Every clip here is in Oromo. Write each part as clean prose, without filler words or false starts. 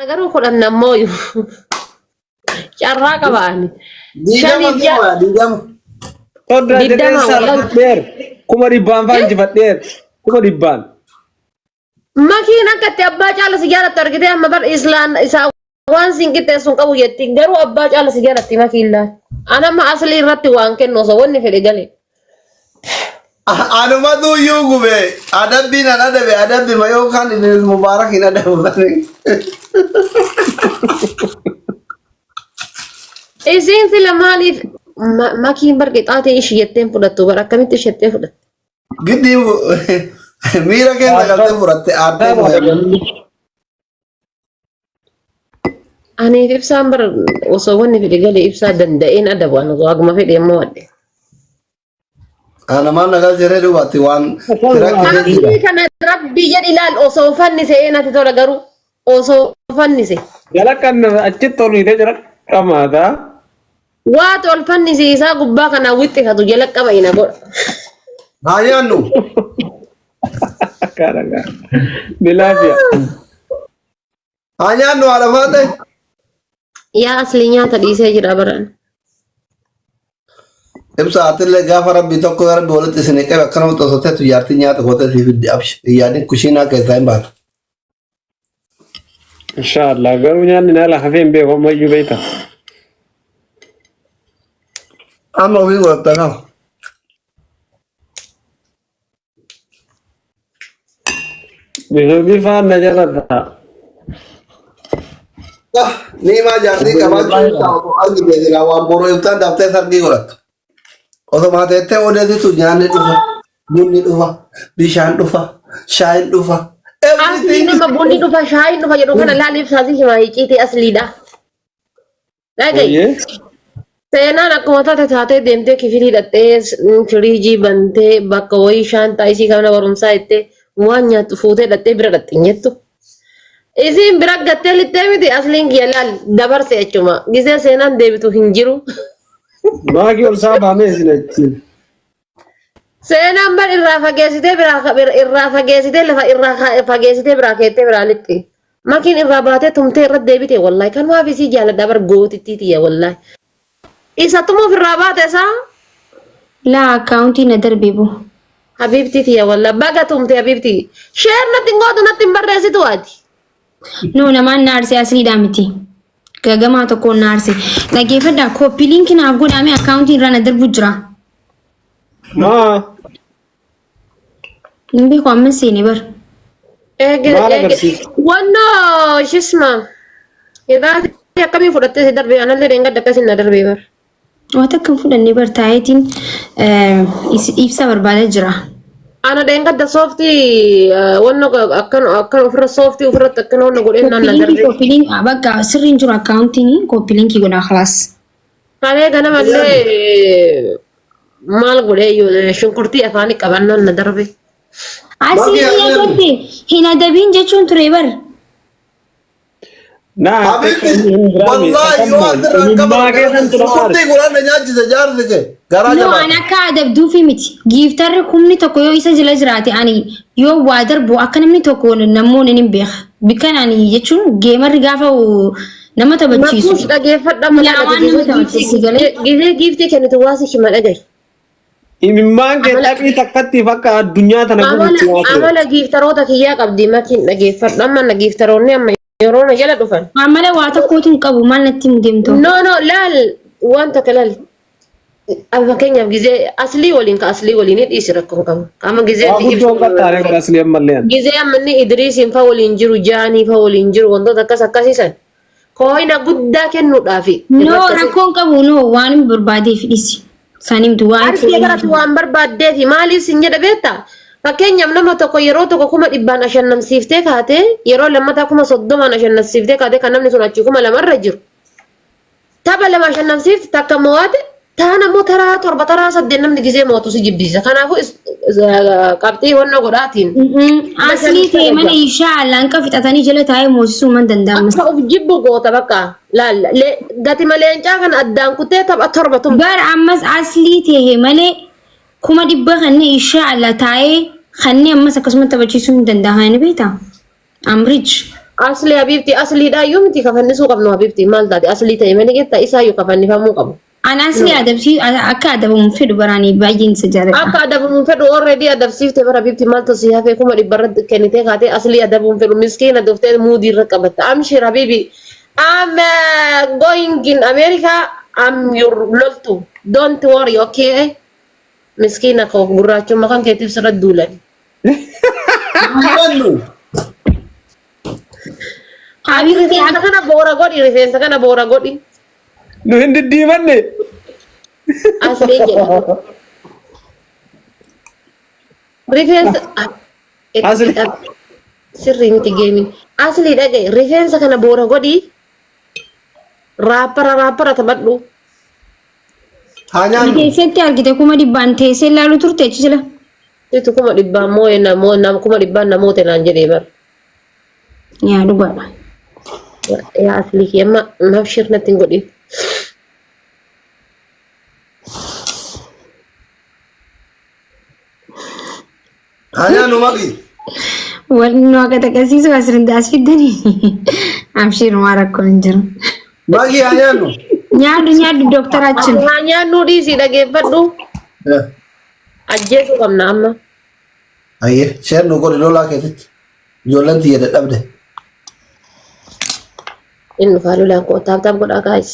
Garuu 10 nammooyu. Carraa qaba ani. 20 Shaniif ja'a. deema 20. Soddaa jedhee 20 wallahi. salphadheer. 100,000 faa injifadheer. 100,000. Makiin akka itti abbaa caala si jaalattu argitee amma bar islaan isaa waan siin qixxeessu hin qabu jetti garuu abbaa caala si jaalatti makiin laal. An amma aslii irratti waan kennu osoo wanni fedhe gale. Anumatu iyyuu gube adabbiin an adabe adabbima yookaan inni mubaarak hin adabu. Isiin sila maaliif makiin bar qixaatee ishii jetteen fudhattu bar akkamitti ishettee fudhatte. Giddii miira keessa galtee fudhatte aartee moo'e. Aniif ibsaan bar osoo wanni fedhe galee ibsaa danda'een adabu ani osoo haguma fedhe immoo adde. Namaan nagaa jiree duubatti waan si rakkisee jira. Asii kana rabbii jedhi ilaal osoo fannise ee natti tola garuu osoo fannise. Jala kan achitti ol hiitee jira qamaata. Waati ol fannise isaa gubbaa kana wixxifatu jala qaba ina godha. Haa nyaannu. Kana gaa. Bilaafiya. Haa nyaannu haadha faate. Yaa aslii nyaata dhiisee jira baraan. Ibsa atillee gaafa rabbi tokko rabbi walitti isin qabe akkanuma osoo teettu jaartii nyaata gootee siif fiddi abshi. Yaadin kushiinaa keessaa hin baatu. Inshaallah garuu nyaanni na hafee hin beeku ammayyuu beekta. Amma ofii godhatta kama. Bifa bifaan na jala ta'a. Ah, Niimaa jaartii qabaachuu isaa osoo argite silaa waan boroo ibsaan daftee sargii godhattu. Osoo teettee odeessitu nyaanni dhufa, bunni dhufa, bishaan dhufa, shaayin dhufa. Asliin Everything. nama bunni dhufa shaayiin dhufa jedhu kana laal ibsaa si himaa icciitii asliidha. Dhaga'i. Oyyee. Seenaan akkuma taate taatee deemtee kifilii dhaqxee firiijii bantee bakka wayii shaantaa isii kana barumsaa jettee waan nyaattu fuutee dhaqxee bira dhaqxi hin jettu. Isiin bira gattee lixxee miti asliin kiyya laal dabarse achuma. Gisee seenaan deebitu hin jiru. Maakii ol saa baamee isin achiin. Seenaan bar irraa fageessitee biraa irraa fageessitee lafa irraa fageessitee biraa keettee biraa lixxi. Makiin irraa baatee tumtee irra deebite wallahi kanumaaf isii jaaladha bar gootittii tiyya wallahi. Isa tumuuf irraa baate isaa Laa akkaawuntii na darbee boo. habiibtii tiyya wallahi baga tumte habiibtii. Sheer natti hin gootu natti hin barreessitu ati. No namaan na aarse asliidhaa miti. Gagamaa tokkoon na aarse. Dhaggeeffadhaa kooppii liinkii naaf godhaame akkaawuntiin irraa na darbu jira. Maa Hin beeku amma seene bar. Eege maal eege agarsiisa? wannoo shisma hidhaati akkamii fudhattee si darbee anallee dheengadda akkasiin na darbee bar. Waan takka hin fudhanne bar taayetiin ibsa barbaadaa jira. Ana dheengadda sooftii wanno akkan akkan ofirra sooftii ofirratti akkan wanno godheen naan na Kooppii liinkii darbee. kooppii liinkii bakka sirriin jiru akkaawuntiin kooppii liinkii godhaa khalaas. Kalee ganamallee maal godhee iyyuu shunkurtii afaanii qabannaan na darbe. Asii Bakki hin adabi. adabde hin adabiin jechuun ture bar. Naa Habibi, hin biraami wallahi yoo asirraa hin Imimmaa qaban keessan tura aarse. shunkurtii guraan na nyaachise jaarsi kee garaa No, jabaata. an akka adabduufi miti. Giiftarri humni tokko yoo isa jala jiraate ani yoo waa darbu akka namni tokko namoonni ni beeka. Bikkan ani jechuun geemarri gaafa nama taphachiisu. Makuus dhageeffadha mana Yaa waan nama taphachiisu galee. Gizee giiftii kennitu waa si hima dhagahi. Imimmaan kee Amala taphii takkattiif akka addunyaa tana amala gubutti waa ture. amala giiftaroota kiyyaa qabdi makiin dhageeffadhu amma na giiftaroonni amma yeroo na jala dhufan. Amala waa tokkootu hin qabu maal natti himu deemtu. No no laal waan takka laal. Amma fakkeenyaaf gizee aslii waliin ka aslii waliin dhiisi rakkoo hin qabu. Amma gizee Waa inni guddoo ibsu hin qaxxaaree godha aslii ammallee ani. gizee amma inni Idriisiin fa waliin jiru Jaanii fa waliin jiru wantoota akkas akkasiisan hoo'ina guddaa kennuudhaafi No irratti asi. rakkoon qabu no waan hin barbaadeef dhisi. Sanii miti waan Argee baratu waan barbaaddeefi maaliif sin jedha beektaa? Fakkeenyaaf nama tokko yeroo tokko 100,000 ashannamsiiftee kaatee yeroo lammataa 30,000 ashannamsiiftee kaatee kan namni sun achii 2,000rra jiru. Tapha lama ashannamsiifte takka mo'ate taan ammoo taraa torba taraa saddeet namni gizee mo'atu si jibbisiisa. Kanaafuu qabxii wannoo godhaatiin Aslii ta'e mana inshaa Allah hanqa fixatanii jala taa'ee moosisuu man danda'amu. akka of jibbu goota bakka laal gatima leencaa kana addaan kuttee tapha torba tumte. Bar ammas aslii ta'e malee 100,000 kanneen inshaa Allah taa'ee kanneen ammas akkasuma taphachiisuu hin danda'an ni beektaa? I'm rich. Asli Habibti asliidhaayyuu miti kafannisuu qabnu Habibti maal taate aslii ta'e malee jettaa isaayyuu kafannifamuu qabu. An asli adabsii akka adabamu fedhu baraanii baay'een isa jaalladha. Akka adabamu fedhu already adabsiifte bara Habibti maaltu si hafee 100,000 irratti kennitee kaatee aslii adabuun fedhu miskiina duftee muudii irra qabatta. Amshir Habibi I'm going in America I'm your loltu don't worry okay miskiina koo gurraachummaa kan keetiif sirra duulan. Mannu. Habiibti Rifeensa kana boora godhi rifeensa kana boora godhi. Nu hin diddiimanne. Aslee jedhama. Rifeensa Asli. sirrii miti geemiin. Asli dhaga'i rifeensa kana boora godhi. Raappara raappara taphadhu. Haa nyaannu. Keessatti argite 100,000 teessee ilaalu turte achi jala. Situ 100,000 moo'e namoo nama 100,000 namoota naan jedhee bara. Yaa dhugaadha. Yaa aslii kiyya amma naaf shirnatti hin godhin. Haa nyaannu maqi. Wanni nu akka taqasiisu asirratti as fiddanii. Abshiir maa rakkoon hin jiru. Maqi haa nyaannu. Nyaadhu nyaadhu dooktaraaችን. Haa nyaannuu dhiisii dhageeffadhu. Ajjeesuu qabna amma. Ayyee sheen nu godhi lolaa keetitti. Ijoolleen tiyya dadhabde. Inni dhufaa lolaan koo taap taap godhaa gaayis.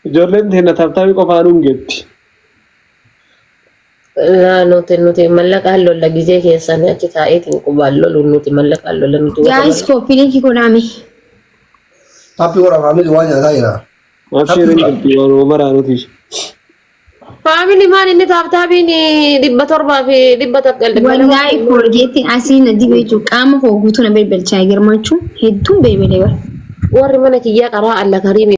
Ijoolleen teenya taaptaabii qofaan hin geetti. Laa nuti nuti mallaqaan lolla gizee keessan achi taa'eetiin qubaan lolu nuti mallaqaan lolla nuti Guys copy link godhaame. Taappii godha faamilii waan nyaataa jira. Abshiir hin jirti waanuma maraa nuti. Faamilii maal inni taaptaabiin 700 fi 100. Wallaahi koolgeettiin asii na dibee jiru qaama koo guutuu na bilbilchaa girmachuu hedduun bilbilee bara. Warri mana kiyyaa qaraa alla kariimi.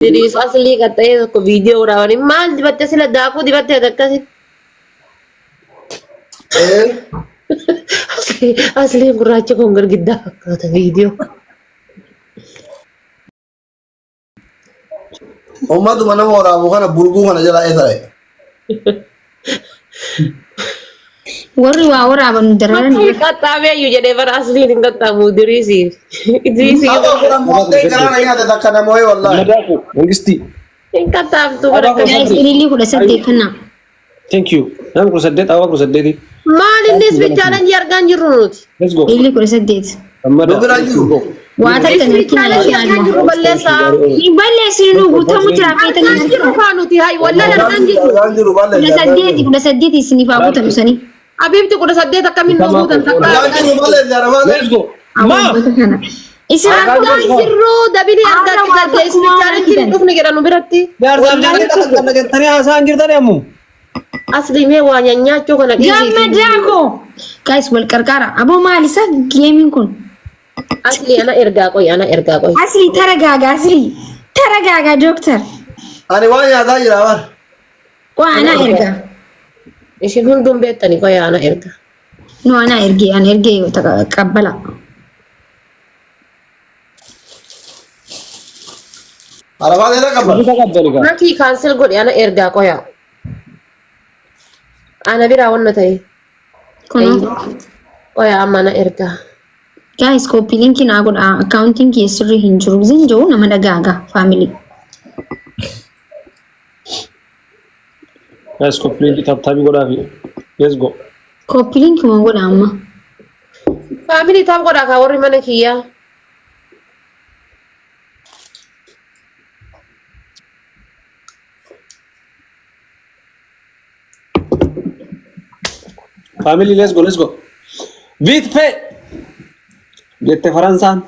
Diriis aslii kan ta'e tokko viidiyoo waraabanii maal dibattee sila daakuu dibattee akkasi. Ee Asliin gurraacha kun girgiddaa fakkaata viidiyoo. Uummatuma nama waraabu kana bulguu kana jalaa eessa dhaqe? Warri waa waraaban dararan. Makkii qaxxaamee iyyuu jedhee bara asliin hin qaxxaamu Idriisii. Idriisii Aboo kudha moottee garaa na nyaate takka namooyee wallaahi. Madaaku Mangistii. hin qaxxaamtu bara Abaa Guys ililii 18 kana. Thank you. Nama 18 awwa 18. Maal innis bichaalenjii argaa hin jirru nuti. Let's go. Ililii 18. Gammada. Nu bira jiru. Waa takka Isni natti chaalenjii argaa hin jirru balleessaa. Hin balleessinu nu guutamu jira Argaa hin jirru feetanii. kaa nuti hayi wallaan argaa hin jirru. Argaan jiru ballee. 18 18 isiniif haa guutamu sanii. Abiibti 18 akkamiin nu guutan takka. Argaan jiru ballee jaaramalee. Let's go. Ma. Kana. Isin Argaa hin jirru dabilii argaa jirra isni chaalenjii hin dhufne jedhan nu biratti. Jaarsaaf jaarsa kan jettanii haasa'an jirtanii ammoo. Asli mee waa nyaachuu kana dhiisii. Gammadaa koo. Guys wal qarqaara. Aboo maal isa geemiin kun? Asli ana ergaa qoy ana ergaa qoy. Asli taragaaga asli. Taragaaga dooktar. Ani waan nyaataa jira bar. Qo ana ergaa. Isin hunduun beektani qoy ana ergaa. No ana ergee ana ergee qabbala. Arafaa dheeraa qabba. Uffata qabbani kaa. Makii kaansel godhi ana ergaa qoya. Ana biraa wanna ta'e. Kunoo. Qoya amma ana ergaa. Guys copy link naa godha. Accounting kiyya sirrii hin jiru. Zin jiru nama dhagaaga family. Guys copy link tap taabii godhaafi. Let's go. Copy link ma godha amma. Family tap godhaa kaa warri mana kiyyaa. Family let's go let's go. Vite fait. Jette Faransaan.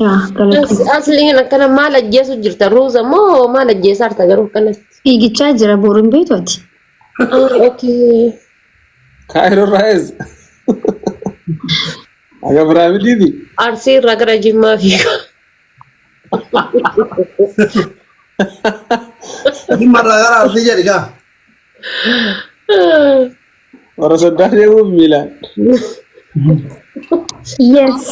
Yaa galata. Asliin akkana maal ajjeesu jirta ruuza moo maal ajjeesaa jirta garuu akkanatti. Fiigichaa jira boruun beektu ati. Ah, okay. Kaayiroo Raayis. Aga piraamidiiti. Arsii irraa gara Jimmaa fiiga. Jimmarraa gara Arsii jedhi kaa. Warra soddaa deemuuf miilaan. Yes.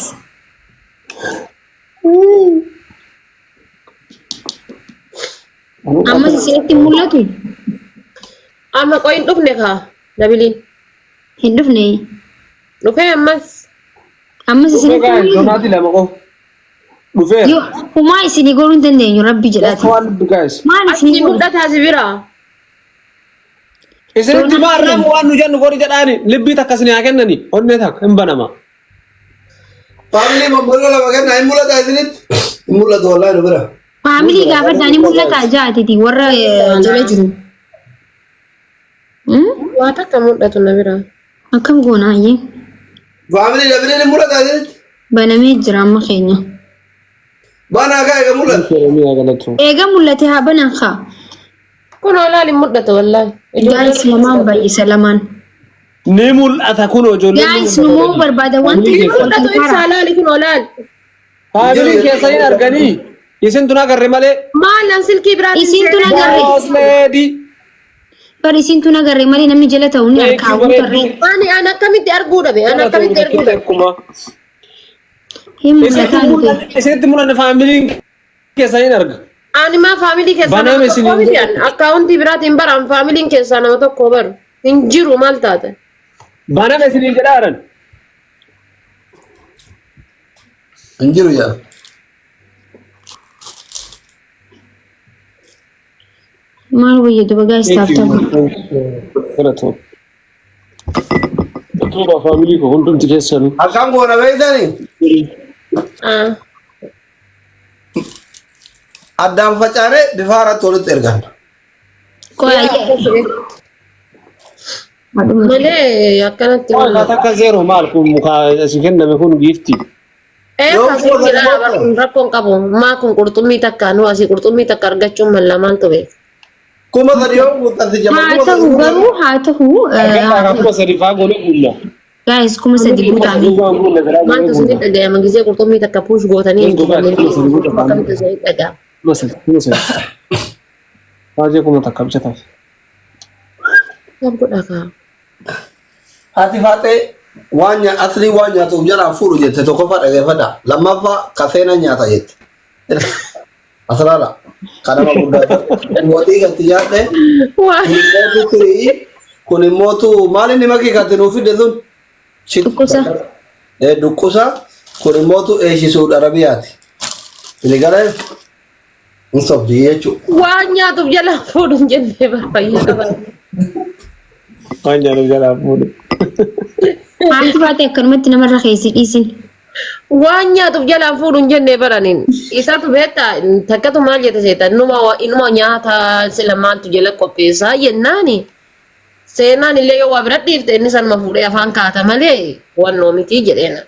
Ammas isinitti hin mul'atu? Amma qoy hin dhufne kaa dabiliin. Hin dhufne. Dhufee ammas. Ammas Dhufee isinitti hin guys mul'atu? donaati lama qofa. Dhufeera. Yoo humaa isinii godhuu hin dandeenyu rabbi jedhaati. Waan dubbi guys. Maal Achi isinii godhu? mul'ataa si biraa. Isinitti maa arramu waan nu jennu godhi jedhaani libbii takka isin haa kennani onnee takka hin banama. Faamilii bobbolo lama kenna hin mul'ata isinitti. Hin mul'atu wallaahi nu bira. Faamilii gaafadhaan ni mul'ata jaatiti warra jala jiru. Hmm? Waa takka mul'atu na biraa. Akkam goona ayyee? Faamilii dabiliin hin mul'ata isinitti. Banamee jira amma keenya. Banaa kaa eega mul'ata. Oromiyaa galatu. Eega mul'ate haa banan kaa. Kun olaal hin mul'atu wallaahi. Guys lamaan baay'isa lamaan. Ni mul'ata kun ijoolleen. Guys nu moo barbaada wanti Family Hin mul'atu ibsaa laali kun olaal. Faamiliin keessan hin arganii. Isin tun agarre malee. Maal an silkii biraatiin Isin tun seenee- agarre. Boss lady. Bar isin tun agarre malee namni jala ta'u ni Thank you arkaa bareedduu. Ani an akkamitti arguu dhabe? An akkamitti arguu dhabe? Akkuma. Hin mul'ataa nuti. Isinitti mul'anne faamiliin keessan hin arga. Ani maa faamilii keessaa Baname nama isin tokko hin miti an akkaawuntii biraatiin bara an faamiliin keessaa nama tokko baru hin jiru maal taate? Baname isiniin jedhaaran. Hin jiru yaa. Maal wayya duba guys taaf taaf. Galatoom. Galatooma faamilii koo hundumti keessanuu. Akkam goona beektanii? Ah. Addaan facaanee bifa haaraatti walitti erganna. Qoy ayyee. Malee akkanatti Waan takka zeero maal kun muka asii kenname kun giifti. Ee Yoo kasii fuula jira tokko. bar kun rakkoon qabu. Maa kun qurxummii takka nu asii qurxummii takka argachuun malla maaltu beeka. 3000 yoo guuttan si jama Haa kuma ta'u sadi guutan. garuu haa ta'u Argadhaa kan 3000 faa goone guulla. guys 3000 guutaame. Maaltu isinitti dhaga'ama gisee qurxummii takka puush gootanii Let's go guys, 3000 guuta. akkamitti isinitti dhaga'ama. 3000 3000. Baay'ee 1000 bijataaf. Maal godha kaa? Haati faaxee waan aslii waan nyaatuuf jalaa fuudhu jette tokkoffaa dhageeffadha. Lammaffaa kafeena nyaata jette. Asiraadha. Kan nama guddaa ta'e. Waxii gatti nyaadhe. Waa. Kun immoo tirii. Kun immootu maal inni makii katti nuuf fidde sun? Dhukkubsa. Dukkusa. Kun immootu eeshisuudha rabiyaati. Inni galee hin sobdi jechuudha. Waan nyaatuuf jalaa fuudhu hin jennee bar fayyaa qaba. Waan nyaatuuf jalaa fuudhu. Haati baate akkanumatti namarra keessi dhiisin. Waan nyaatuuf jalaan fuudhu hin jennee baraniin. Isatu beektaa takkatu maal jette seeta inuma inuma nyaata sila maaltu jala qopheessaa jennaani. Seenaan illee yoo waa bira dhiifte inni sanuma fuudhee afaan kaata malee wannoo miti jedheena.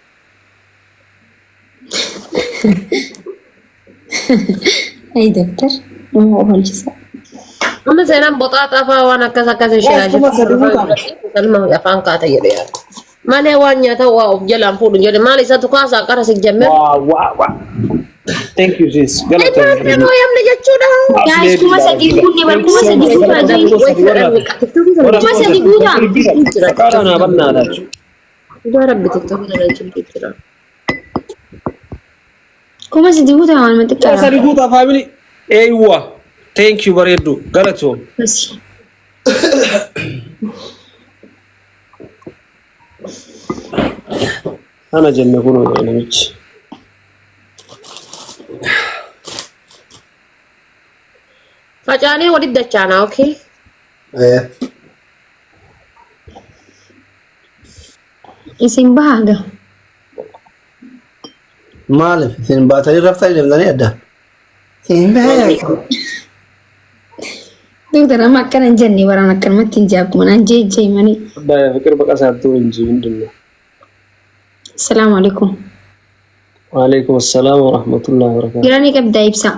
Ay doktar nama oolchisa. Amma seenaan boxaaxaa fa'aa waan akkas akkas ishee sanuma afaan kaata jedhee yaada. Malee waan nyaata waa of jalaan fuudhu hin jedhe maal isatu kaasaa qara si jammee. Waa waa waa. Thank you sis. Galatoom. Inni mooyamne jechuudha. Guys 3000 guunne bar 3000 guutaa jiru. 3000 guutaa. Qaaraanaa bannaadha. Dhugaa rabbi tiktookii kana jibbu jira. 3000 guutaa waan Kuma xiqqaadha. sadi guutaa faamilii. Eeywa. Thank you bareeddu. Galatoom. Basi. Ana jenne kun namichi. Facaanee walitti dachaanaa okay. Isin bahaa gaa. Maaliif isin baatanii raftanii deemtanii adda? Isin bahaa. Doktar amma akkana hin jenne baraan akkanumatti hin jee akkuma naan jee jee malee. Baay'ee fiqir baqa saattuu hin jiru hundinuu. Salaamu alaikum. Waalaikum assalaam wa rahmatullahi wa barakatuh. Jiranii qabdaa ibsaa.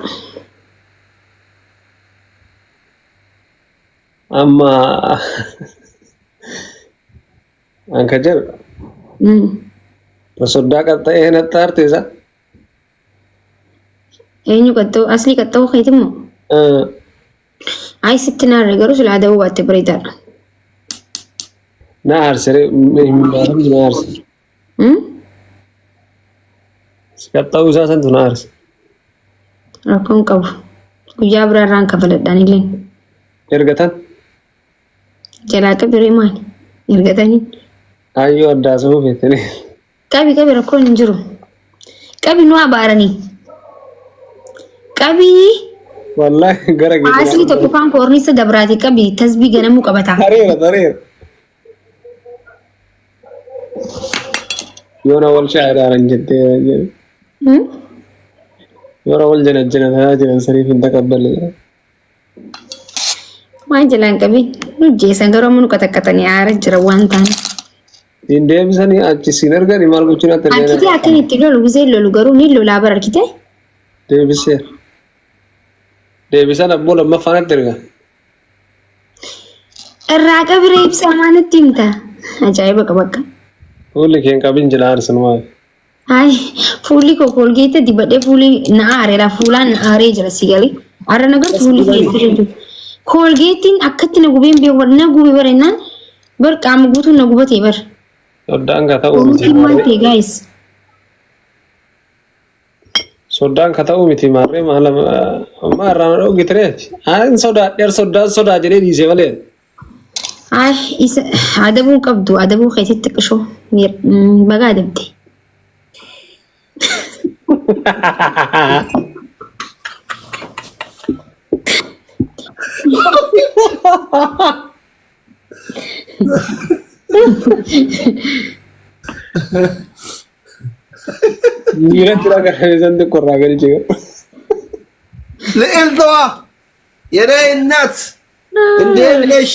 Amma an ka jedhu soddaa qaxxa'ee natti aarte isa. Eenyu qaxxa'u aslii qaxxa'u keeti immoo? Ayi sitti naarre garuu silaa adabuu baatte bareedaadha. Na aarsere hin baasamtu na aarse. Hmm? Si qaxxa'uu isaa santu na aarse. Rakkoon qabu. Guyyaa biraa irraan kafaladhaan illee. Ergatan Jalaa qabiree maali? Ergatanii. Ayyoo addaasuu feetanii. Qabi qabi rakkoon hin jiru. Qabi nu abaaranii. Qabi Wallaahi gara asii tokko faan koornisa dabraati qabi tasbii ganamuu qabata. Tareera tareera. Yoona wal shaa'iraaran jettee jedhe. Hmm? Yoona wal janajjanataa jiran saniif hin taqabballe. Maal jalaan qabin nu jeessan garuu amma nu qataqqatanii aara jira waan ta'an. Siin deebisanii achi siin erganii maal gochuun akka Arkitee akkan itti lolu gisee lolu garuu ni lolaa bara arkitee. Deebiseera. Deebisan abboo lammaffaan itti erga. Irraa qabiree ibsaa maalitti himta? Ajaa'iba qaba akka. Fuulli kee hin qabin jila aarsan maali? Ay, fuulli koo koolgeetti dibadhee fuulli na aareera. Fuulaan na aaree jira si galee. Har'a na gartu fuulli keessa jiru. Koolgeettiin akkatti na gubeen beeku bar na gube bara innaan bar qaama guutuun na gubatee bar. Soddaan ka ta'uu miti Koolgeettiin maal maarree. ta'e gaayis? Soddaan ka ta'uu miti maarree maal amma irraa na dhoogite reeti. Aan sodaadheer soddaan sodaa jedhee dhiise malee. Ay, isa adabuu qabdu adabuu keetitti qishoo baga adabde. Miiratti ragaa san xiqqoo irraa galchee. ልዕልተዋ የኔ እናት እንዴት ነሽ?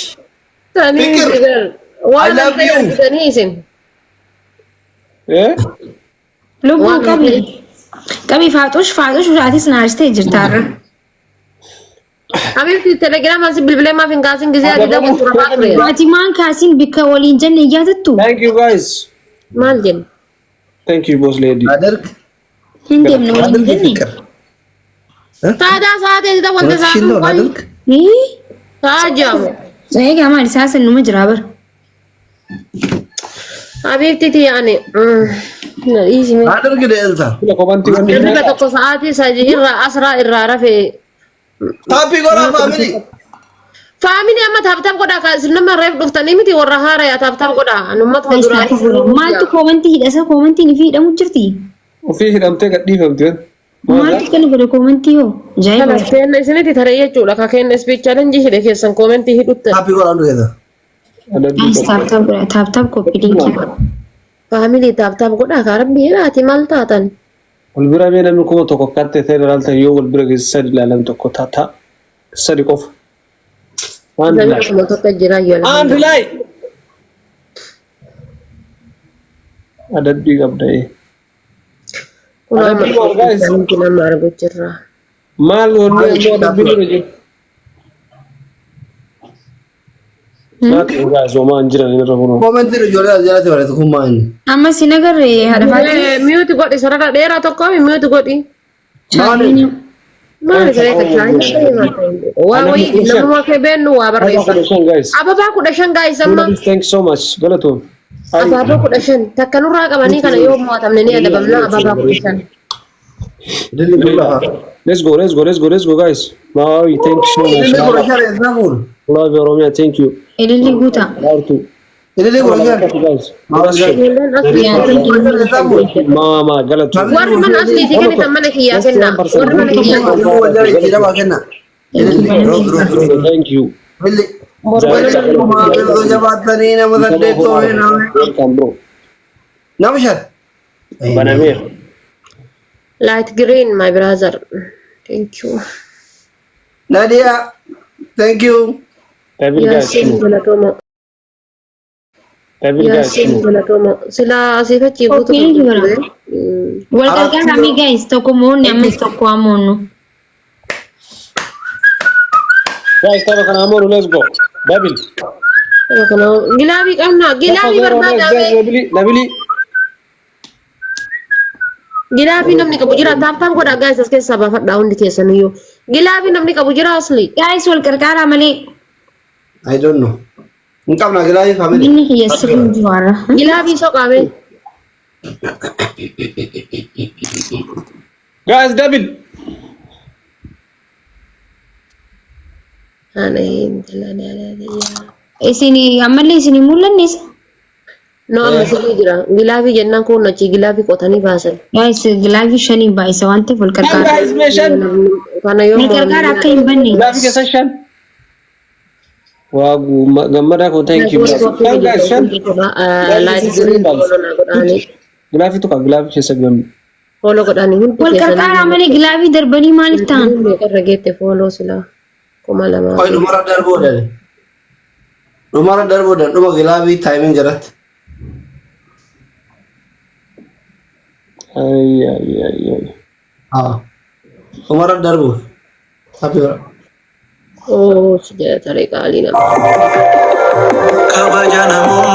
Tanii ፍቅር I waan love akka you. argitanii isin. Eh? Lubbuu Waan qabi. Qabi faaxush faaxush atis na aarstee jirta har'a. Habibti telegiraamaan si bilbilee maaf hin kaasin gisee ati daawwatu rafaa ture. Ati maan kaasiin bikka waliin jenne hin yaadattu? Thank you guys. Maal jenna? Thank you boss lady. አደርግ Hin deemne waliin አድርግ jenne. ፍቅር Taadaa sa'aatii ati daawwatte እውነትሽን ነው sa'aatiin qoyi. አድርግ Ii? Sa'a jaamu. Eegaa maali saasin numa jira bara. Habibti tiyyaani. Na dhiisi mee. አድርግ ልዕልታ Kula kobanti wanni Hirriba tokko sa'aatii sadii irraa asraa irraa rafee. ታፒ ጎራ ፋሚሊ Faamini amma taaptaap godhaa kan isin nama reef dhuftanii miti warra haaraya taaptaap godhaa. Anummatu duraanii. Maaltu koomantii hidhasa koomantiin ifii hidhamu jirti? ofii hidhamtee gadhiifamte. Maaltu kana godhe koomantii hoo? Ajaa'iba. Kana kenna isinitti taree jechuudha. Ka kenna speech challenge hidhe keessan koomentii hidhutte. ታፒ ጎራ አንዱ ሄደ Adabbii Guys qabdi. Tap tap godha tap tap copy linkii godha. Faamilii tap tap godhaa ka rabbi jedhaati maal taatan? Wal bira mee namni 1000 akkatti ta'e ilaaltan yoo wal bira geesse sadi ilaalan tokko taata sadi qofa. አንድ Namni ላይ 1000 jira yoo አንድ ላይ adabbii qabda ee. Kun amma Adabbii maal guys? nama argu jirra. Maal wanni ammoo adabbii dura jiru? Maal guys homaa hin jiran irra kunoo. ኮመንት ijoollee as jalatti barreessu kun maal inni? Amma si nagarre haadha faaxee. Mute godhi sarara dheeraa tokko mute godhi. Maali? Maali saree kachaa waa wayii namuma kee beennu waa barreessa. 15 guys. Ababaa 15 guys amma Thank you so much. Galatoom. abaaboo 15 takka nurraa qabanii kana yoo mo'atamne ni adabamna abaabaa 15. Dilli kun lafa. Let's go, let's go, let's go, let's go guys. Maawi, thank you so much. Ililli 15 eessaa fuudhu? Love you, Oromia, thank you. Ililli guutaa. Artu. Ililli 15. Guys. Ijoolleen asii Ililli 15 eessaa fuudhu? Mama, galatoom. warri mana asliitii kennitan mana kiyyaa kenna warri mana kiyyaa kenna. Ililli wal jala itti dabaa kenna. Ililli. Roos roos roos. Thank you. Ililli. Maamiltoota jabaattanii nama saddeet to'ee nama. Welcome bro. Nama shan. Banameera. Light green my brother. Thank you. Nadia, thank you. Devil guys. Yaasiin galatooma. Devil guys. Yaasiin galatooma. Silaa asii fachi guutuu Koppii ni jira. Wal gargaaraa mi guys tokko moonni ammas tokko haa moonnu. Guys, tapha kana ammoo let's go. Devil. Gilaabii qabna. Gilaabii barbaada. Nabili, Nabili. Gilaafii namni qabu jira. Tap tap godhaa guys as keessaa baafadhaa hundi keessaniyyuu. Gilaafii namni qabu jira asli. Guys wal qarqaaraa malee. I don't know. Hin qabna gilaafii family. Inni kiyya sirrii hin jiru har'a. Gilaafii soqaame. Guys, double. Ana intala dhala. Isin ammallee isin hin mul'anne isa. No amma sirrii jira. Gilaafii jennaan kun achi gilaafii qotanii baasan. Guys gilaafii shanii baay'isa waan ta'eef wal Shan qarqaaraa. guys, mee shan. Kana yoo Wal qarqaaraa akka hin banne. Gilaafii keessa shan. Waa gammadaa koo thank you. Shan guys, shan. Gilaafii tuqa gilaafii keessa gammi. Follow godhanii hundi Wal qarqaaraa malee gilaafii darbanii maaliif ta'an? Meeqarra geette follow silaa 2000. Qoy dhumara darbuu dhan. Dhumara darbuu dhan dhuma gilaafii timing jalatti. Ay ay ay ay. Haa. Dhumara darbuu. Happy bara. Oo si jedha taree qaalii nama. Kabaja namummaa.